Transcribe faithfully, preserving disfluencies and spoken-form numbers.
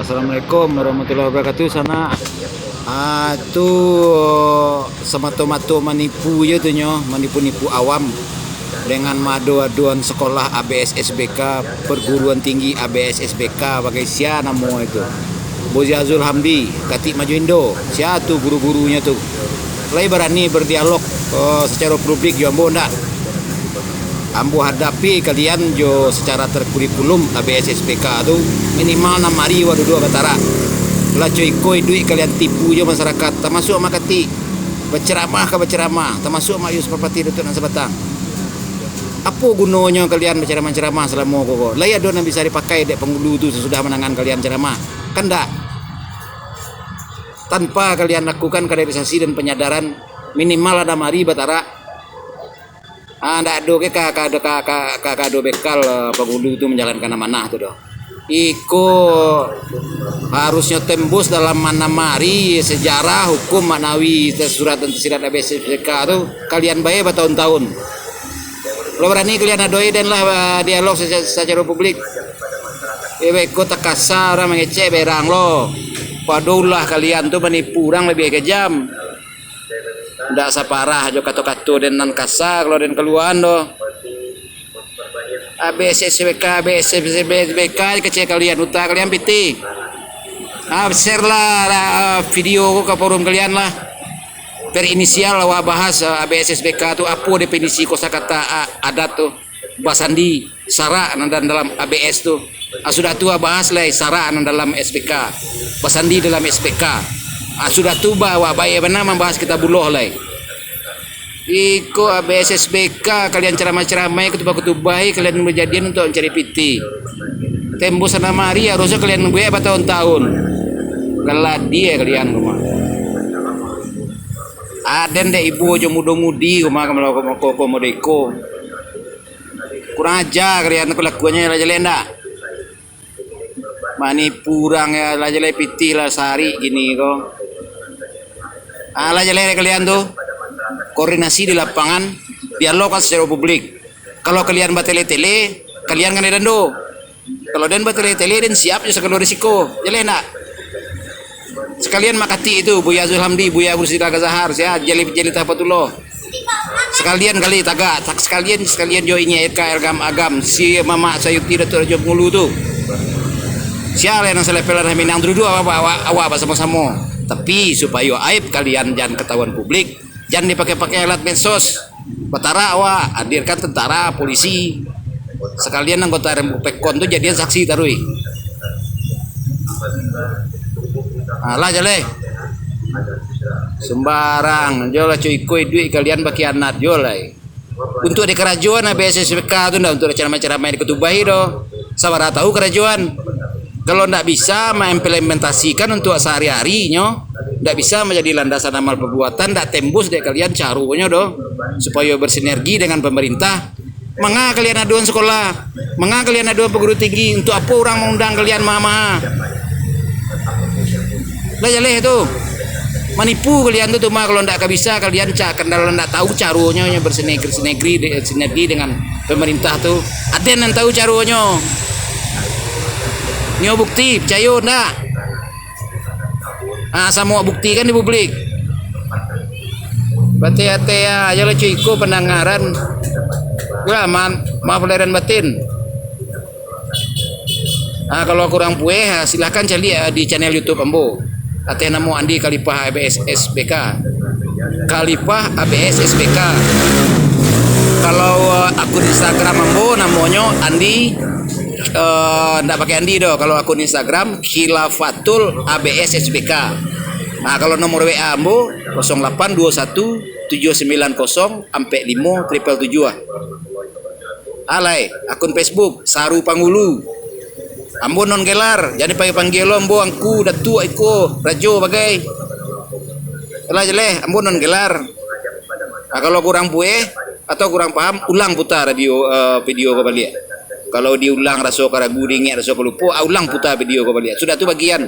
Assalamualaikum warahmatullahi wabarakatuh, sanak. Ah, tu samato-mato manipu je tu nyo, manipu-nipu awam dengan maado-adoan sekolah A B S S B K, perguruan tinggi A B S S B K, bagai sia namo itu. Bozi Azul Hamdi, Katik Majuindo, sia tu guru-gurunyo tu. Lai barani berdialog, eh, secara publik jo ambo ndak? Ambo hadapi kalian jo secara terkurikulum A B S S B K tu, minimal enam hari awak duduak batarak. Lah co iko iduik kalian tipu jo masyarakat, tamasuak Mak Katik. Baceramah ka baceramah, tamasuak Mak Yus Parpati Datuak Nan Sabatang. Apo gunonyo kalian baceramah-ceramah salamo ko, ko? Lai ado nan bisa dipakai dek pangulu tu sasudah mandangan kalian ceramah? Kan ndak? Tanpa kalian lakukan kaderisasi dan penyadaran, minimal lah enam hari batarak. Ah, ndak ado ke ka, ka, ka, ka, ka, ka ado bekal, eh, pangulu tu manjalankan amanah tu doh. Iko harusnyo tembus dalam manamari sejarah hukum maknawi tersurat dan tersirat A B S S B K tu, kalian bae batahun-tahun. Kalau barani kalian adoi den lah, eh, dialog seca-, secara publik. Eh, beko takasa urang mangecek berang lo. Pado ulah kalian tu manipu urang labiah kejam. Ndak saparah jo kato-kato den nan kasa kalau den kaluaan doh. A B S S B K, A B S S B K, kecek kalian, utak kalian pitih. Ah, share lah, lah, video ko ka forum kalian lah. Berinisial awak bahas, eh, A B S S B K tu, apo definisi kosakata, ah, adat tu. Basandi, sarak nan dan dalam A B S tu. Ah, sudah tu, ah, bahas lai sarak nan dalam S P K. Basandi dalam S P K. Ah, sudah tu, ba-, awak bae bana mambahas kitabullah lai. Iko A B S S B K, kalian ceramah-ceramah, khutubah-khutubah, kalian bajadian untuak mancari pitih. Tembus anam ari, harusnyo kalian buek batahun-tahun. Galadi kalian rumah. Aden dek ibu jo mudo-mudi rumah ka melakukan koko modeko. Kurang aja kalian tu kelakuannyo, lah jaleh ndak? Manipu urang, ya, lah jaleh pitih lah sari gini ko. Ah, lah jaleh kalian tu. Koordinasi di lapangan, dialogkan secara publik. Kalau kalian batele-tele, kalian kanai dando. Kalau den batele-tele, den siap jo sagalo risiko. Jaleh ndak? Sakalian Mak Katik itu, Buya Azul Hamdi, Buya Mursyid Al-Ghazahar, sia, Jalil, Jalil Tahfatullah. Sakalian gali tagak, tak sakalian, sakalian jo inyiak Eka Ergam Agam, si Mamak Sayuti Datuk Rajo Pangulu tu. Sia lah nan salevel lah Minang tu duduak awak, awak, awak basamo-samo. Tapi supayo aib kalian jan katahuan publik, jan dipakai-pakai alat medsos. Batarak awak, hadirkan tentara, polisi. Sakalian anggota Rembuk Pekon tu jadian saksi taruih. Alah jaleh. Sembarang jo lah, cuy, ikoi duit kalian bakianat jo lah. Untuk dikarajoan A B S S B K tu ndak untuk ceramah-ceramah di kutubahi doh. Sabara tahu karajoan. Kalau ndak bisa maimplementasikan untuk sahari-harinyo, ndak bisa manjadi landasan amal perbuatan, ndak tembus dek kalian caronyo doh, supayo bersinergi dengan pemerintah. Manga kalian aduan sekolah? Manga kalian aduan perguruan tinggi? Untuk apo urang mangundang kalian maha-maha? Lah jaleh tu. Manipu kalian tu, tu mah, kalau ndak ka bisa kalian cak kendala ndak tahu caronyo, nyo bersinergi, sinergi de-, sinergi dengan pemerintah tu. Aden nan tahu caronyo. Nyo bukti, picayo ndak? Ah, samo buktikan di publik. Batea-tea aja lah cuy, iko pandangaran. Wah, ma-, maaf lahir dan batin. Ah, kalau kurang pueh, ah, silahkan caliak, ah, di channel YouTube ambo. Ateh namo Andi Khalifah A B S S B K. Khalifah A B S S B K. Kalau, ah, akun Instagram ambo namonyo Andi, eh, ndak pakai Andi doh. Kalau akun Instagram Khilafatul A B S S B K. Nah, kalau nomor W A ambo kosong lapan dua satu tujuh sembilan kosong ampek limo triple tujuh ah. Alai, akun Facebook, Saru Pangulu. Ambo non gelar, jan dipanggil-panggil lo ambo angku, datuak iko, rajo bagai. Lah jaleh, ambo non gelar. Ah, kalau kurang pueh atau kurang paham, ulang puta radio, eh, video ko baliak. Kalau diulang raso ka ragu, diingek raso ka lupo, ah, ulang puta video ko baliak. Sudah tu bagian.